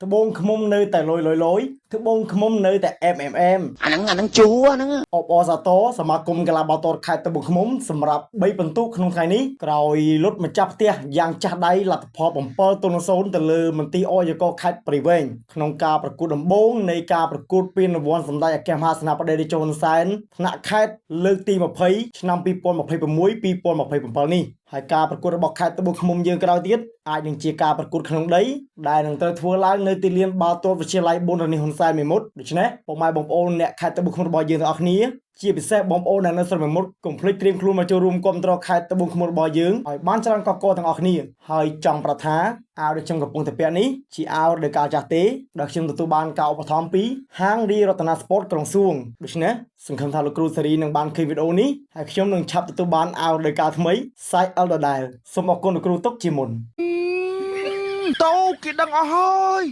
ត្បូងឃ្មុំនៅតែលយលយលយត្បូងឃ្មុំនៅតែអែមអែមអែម អាហ្នឹងអាហ្នឹងជូរអាហ្នឹង អបអរសាទរសមាគមកីឡាបាល់ទាត់ខេត្តត្បូងឃ្មុំសម្រាប់3ពិន្ទុក្នុងថ្ងៃនេះក្រោយលុតម្ចាស់ផ្ទះយ៉ាងចាស់ដៃលទ្ធផល7-0ទៅលើមន្ទីរអយកខេត្តព្រៃវែងក្នុងការប្រកួតដំបូងនៃការប្រកួតពានរង្វាន់សម្ដេចអគ្គមហាសេនាបតីរាជហ៊ុនសែនថ្នាក់ខេត្តលើកទី20ឆ្នាំ2026-2027នេះហើយការប្រកួតរបស់ខេត្តត្បូងឃ្មុំយើងក្រោយទៀតអាចនឹងជាការប្រកួតក្នុងដីដែលនឹងត្រូវធ្វើឡើងនៅទីលានបាល់ទាត់វិទ្យាល័យប៊ុនរ៉ានីហ៊ុនសែនមេមត់ដូច្នេះពុកម៉ែបងប្អូនអ្នកខេត្តត្បូងឃ្មុំរបស់យើងទាំងអស់គ្នាជាពិសេសបងប្អូនដែលនៅស្រុកមេមត់កុំភ្លេចត្រៀមខ្លួនមកចូលរួមគាំទ្រខេត្តត្បូងឃ្មុំរបស់យើងឲ្យបានច្រើនកកកទាំងអស់គ្នាហើយចង់ប្រាប់ថាអាវដែលខ្ញុំកំពុងតែពាក់នេះជាអាវរដូវកាលចាស់ទេដែលខ្ញុំទទួលបានការឧបត្ថម្ភពីហាងរីរតនាស្ពតក្រុងសួងដូច្នេះសង្ឃឹមថាលោកគ្រូសេរីនឹងបានឃើញវីដេអូនេះហើយខ្ញុំនឹងឆាប់ទទួលបានអាវរដូវកាលថ្មី size L ដដែលសូមអរគុណលោកគ្រូទុកជាមុន តោគេដឹងអស់ហើយ។